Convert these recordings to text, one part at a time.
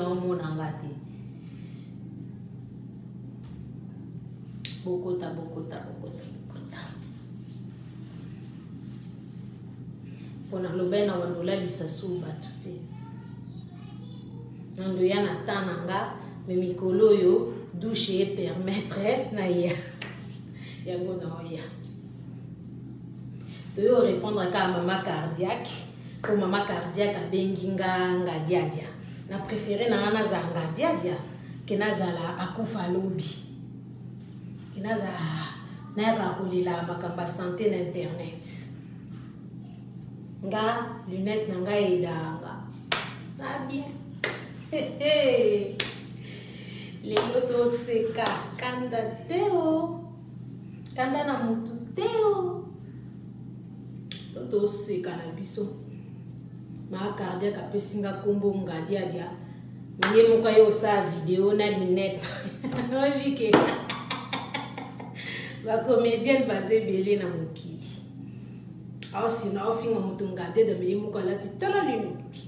Omona nga te. Bokota, bokota, bokota, bokota. Mpo nalobaki na wando olalisa su bato te. Nando ya na temps na nga, me mikolo oyo douche e permettre na ya. Yango na oya. Toyo répondre kaka mama cardiaque. Po mama cardiaque abengi nga ngadiadia. Na prefere na nga nazala ngadiadia ke nazala akufa lobi. Ke nazala nayaka kolela makambo ya sante na internet. Nga lunette na nga elanga. Na bien. Lelo toseka kanda te o. Kanda na mutu te o. Toseka na biso. Ma cardiaque apesi nga kombo ngadiadia. Ye moko aye osala video na lunette. Oyebi ke ba comedienne baza ebele na mokili. Aosina aofinga moto ngadiadia me ye moko alati tala lunette.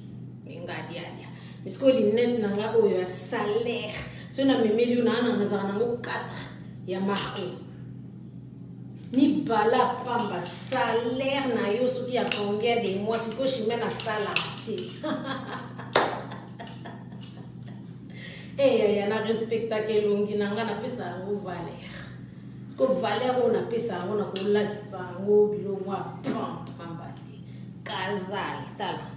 Ngadiadia. Mais sikoyo lunette na nga oyo ya salaire. Soki namemeli yo na nazala nango 4 ya Marco. Mibala pamba salaire na yo soki ya combien de mois sikoyo chimene asala te. Eh yaya na respectaka elongi na nga napesa yango valeur. Sikoyo valeur oyo napesa yango na kolatisa yango biloko ya pam pamba te. Kazal tala.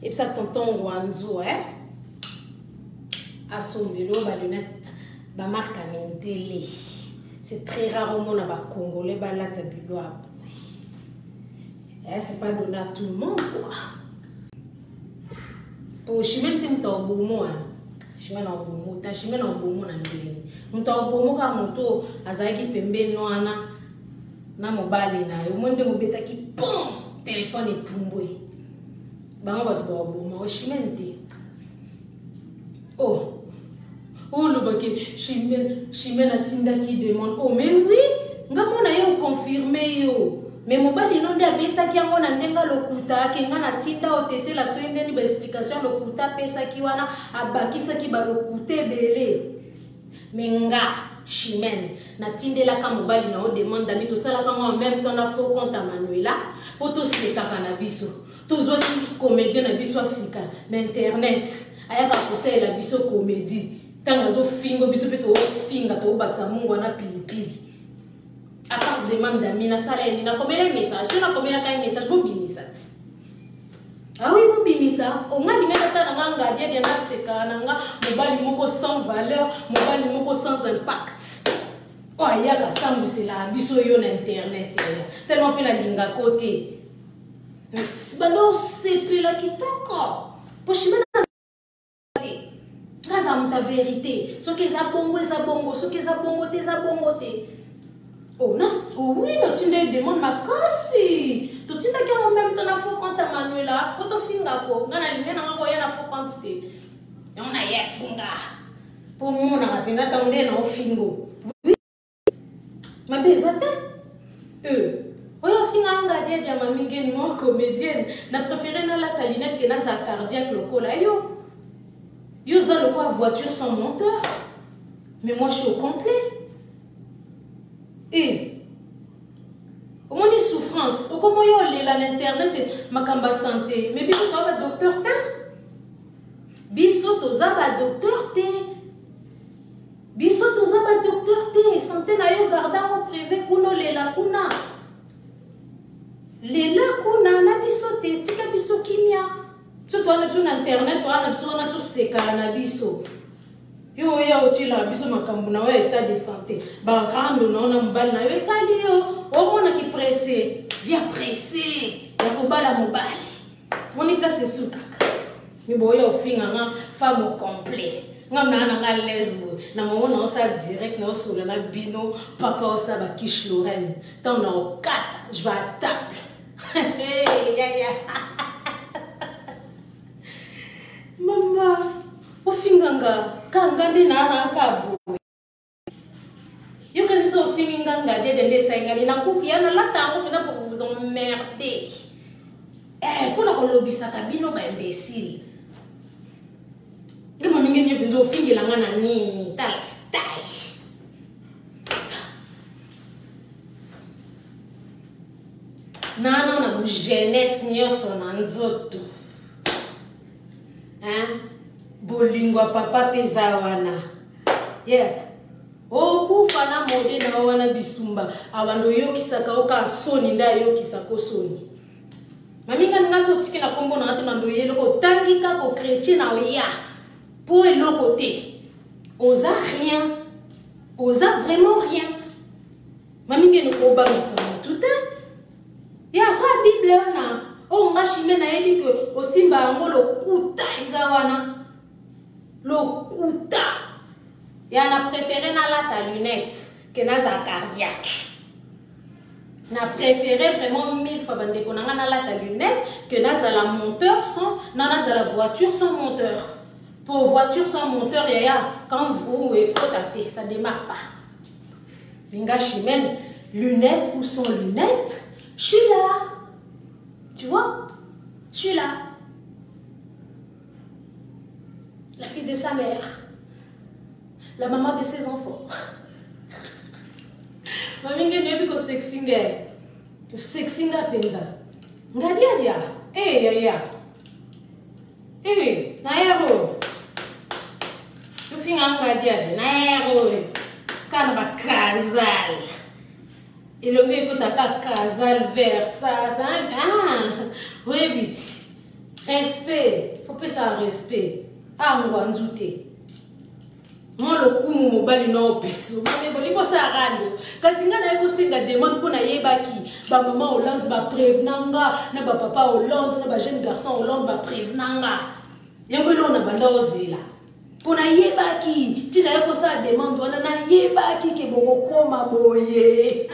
Yebisa tonton Rwanzu eh asombelo ba lunette ba marque ya mindele. C'est très rare omona ba congolais balata bilo ya boye. Eh, c'est pas donné à tout le monde quoi. Po chimene te moto aobomo hein. Chimene aobomo, ta chimene aobomo na ndenge. Moto aobomo kaka moto azalaki pembeni wana na mobali na yo. Omoni ndenge obetaki pum, telefone epumbwe. Bango bato baoboma o chimene te. Oh. Olobaki chimene, chimene atindaki demande. Oh mais oui, nga mona yo confirmer yo. Mais mobali no nde abetaki yango na ndenge lokuta ake nga natinda otetela soki ndeni ba explication lokuta apesaki wana abakisaki ba lokuta ebele. Mais nga Chimène natindelaka mobali na yo demande d'ami tosalaka ngo en même temps na faux compte ya Manuela po tosekaka na biso. Tozwaki comédien na biso ya sika na internet ayaka kosalela biso comédie ntango azofingo biso mpe tofinga tobakisa mungwa na pilipili. À part demande d'ami nasala ye nini? Nakomela ye message so nakomelaka ye message bobimisa ti. Ah oui, bobimisa. Onga lingaki ata na nga ngadiadia naseka na nga mobali moko sans valeur, mobali moko sans impact. Oyo ayaka asambwisela biso yo na internet yaya. Tellement mpe nalingako te. Banda osepela kitoko. Po chimene te. Naza moto ya verite. Soki eza bongo eza bongo, soki eza bongo te eza bongo te. Oh, na, oh, oui, natinda ye demande makasi. Totindaki yango même temps na faux compte ya Manuela po tofingako. Nga nalingi na nga koya na faux compte te. Yango nayaki nga. Po omonaka mpenza ntango nde na ofingo. Oui. Mabe eza te. Oyo ofinga nga diadia mami ngeni moi comédienne na préféré nalata lunette ke naza cardiaque lokola yo. Yo oza lokola voiture sans moteur. Mais moi je suis au complet. Eh. Omoni souffrance, okomo yo olela na internet makambo ya santé, mais biso toza ba docteur te. Biso toza ba docteur te. Biso toza ba docteur te, santé na yo garde yango privé kuna olela kuna. Lela kuna na biso te, tika biso kimia. Biso toza na biso na internet, toza na biso wana tosekala na biso. Yo oya otielaka biso makambo na yo ya état de santé, ba rando na yo na mobali na yo etali yo, omonaki presse, via presse ya kobala mobali. Moni place esukaka. Mi boya ofinga nga femme au complet. Nga na na nga lesbo na mongo na osala direct na osola na bino papa osala ba quiche Lorraine. Tant na okata, je vais à table. Yaya. Mama, ofinga nga, ka nga nde na na ka boye. Yo kasi so ofingi nga ngadiadia nde esali nga nini? Nakufi ya nalata yango mpenza pour vous emmerder. Eh, mpo na kolobisaka bino ba imbecile. Nde maminge nini mpenza ofingela nga na nini? Tala tai. Nana na bu jeunesse nyonso na nzoto. Hein? Bolingo ya papa mpe eza wana. Yeah. Okufa na mode na yo wana bisumba abanda oyokisaka yo kaka soni nde ayokisako soni. Mami nga nga so otiki na kombo na nga te na ndoye eloko otangi kaka ochrétien na oya po eloko te oza rien oza vraiment rien mami ngene kobangisa mutu te ya ka bible wana oyo nga chime nayebi ke osimba yango lokuta eza wana lokuta ya na préféré nalata lunette ke nazala cardiaque na préféré vraiment mille fois bandeko na nga nalata lunette que nazala monteur sans na nazala voiture sans monteur pour voiture sans monteur yaya quand vous ekota te ça démarre pas linga chimène lunette ou sans lunette je suis là tu vois je suis là la fille de sa mère la maman de ses enfants mami nge nayebi kosexi nge osexi nga mpenza ngadiadia e eh, yaya e eh, nayero ofinga ngadiadia nayero kana bakazal elongi ekotaka kazal versas ah, oyebi ti respect opesa respect angwa nzu te mwa lokumu mobali na opesa omoni liboso ya rando kasi ngai naye kosenga demande mpo nayebaki bamama hollande baprevena nga na bapapa hollande na bajeune garçon hollande baprevena nga yango eloko na banda ozela mpo nayebaki ntina ye kosala demande wana nayebaki ke bokokoma boye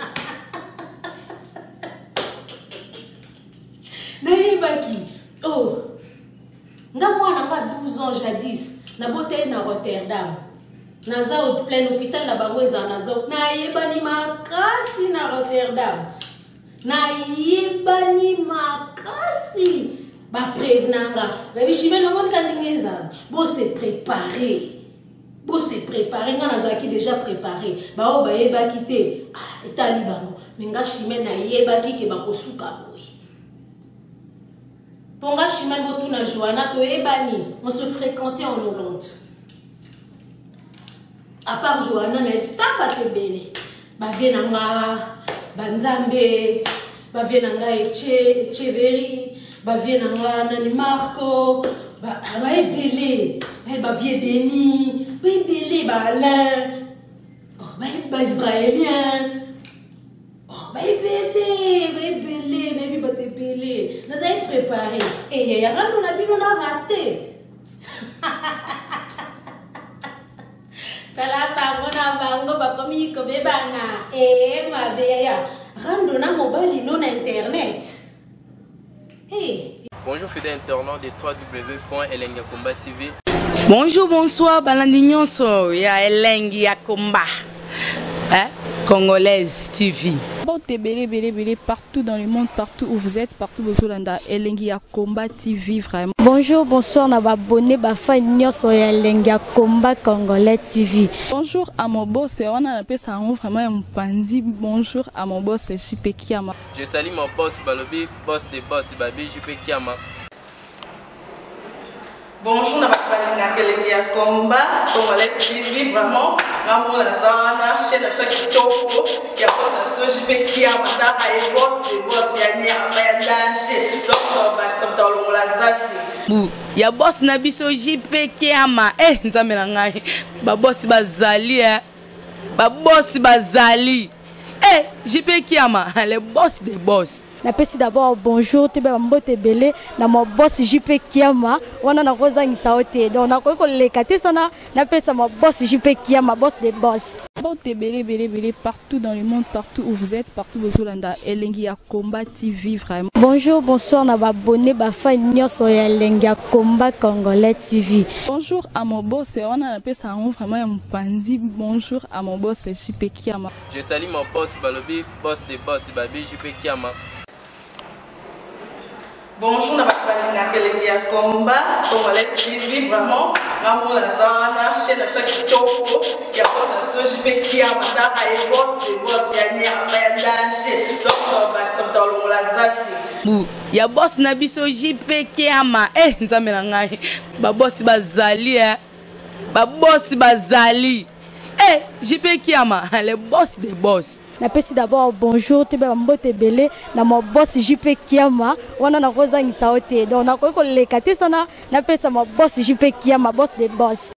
nayebaki oh Nga mwana nga 12 ans jadis nabota ye na Rotterdam na Zuidplein hôpital na bango ezala na Zuid nayebani makasi na Rotterdam nayebani makasi bapreve na nga babi chimene omoni ka ndenge ezala bose prepare bose prepare nga nazalaki deja prepare baoyo bayebaki te ah, etali bango me nga chimene nayebaki ke bakosuka boye Po nga Chimène botuna Johanna toyebani, on se fréquentait en Hollande. À part Johanna nayebi ta bato ebele bavie na nga banzambe bavie na nga eche echeveri bavie na nga nani marco baebele bavie deni baebele ba alain oh, baisraélien Oh, baebele baebele nayebi bato ebele nazali prépare eyaya eh, rando na bino na rate tala bango na bango bakomi kobebana ee eh, mabe yaya rando na mobali no na internet eh. Bonjour fidèle internaute de www.elengiyakomba TV. Bonjour, bonsoir, balandi nyonso ya Elengi ya Komba. Hein? Congolaise TV. Mbote ebele ebele ebele partout dans le monde, partout où vous êtes, partout bozolanda Elengi ya Combat TV vraiment. Bonjour, bonsoir na ba abonné ba fan nyonso ya Elengi ya Combat Congolais TV. Bonjour à mon boss, wana napesa yango vraiment ya mopanzi. Bonjour à mon boss JP Kiama. Je salue mon boss balobi boss de boss babi JP Kiama. Bonjour na bato balingaka elengi ya combat congolais TV vraiment nga mona naza wana chaîne na biso ya kitoko ya boss na biso JP Kiama tala ye boss de boss ya nyama ya danger donc bakisa moto alongola zaki bu ya boss na biso JP Kiama eh nzambe na ngai ba boss bazali eh ba boss bazali eh JP Kiama le boss des boss Napesi d'abord bonjour toyeba ba mbote ebele na ma boss JP Kiama wana nakozangisa yo te donc nakoki koleka te sana napesa ma boss JP Kiama boss des boss. Mbote ebele ebele ebele partout dans le monde partout où vous êtes partout bozolanda Elengi ya Combat TV vraiment. Bonjour bonsoir na ba abonné ba fan nyonso ya Elengi ya Combat Congolais TV. Bonjour à mon boss wana napesa yango vraiment ya mopanzi bonjour à mon boss JP Kiama. Je salue mon boss balobi boss de boss babi JP Kiama. Bonjour na bato balingaka elengi ya combat Congolais TV. Vraiment, ngambo naza wana, chaîne na biso ya kitoko ya boss na biso JP Kiama, taka ye boss de boss ya nyama ya danger. Donc tobakisa moto alongola zaki bu ya boss na biso JP Kiama. Eh, Nzambe na ngai, babosi bazali, eh. Babosi bazali, eh, JP Kiama, le boss de boss. Napesi d'abord bonjour, toyeba bambote ebele na ma boss JP Kiama. Wana nakozangisa yo te, donc nakoki koleka te sana napesa ma boss JP Kiama, boss de boss.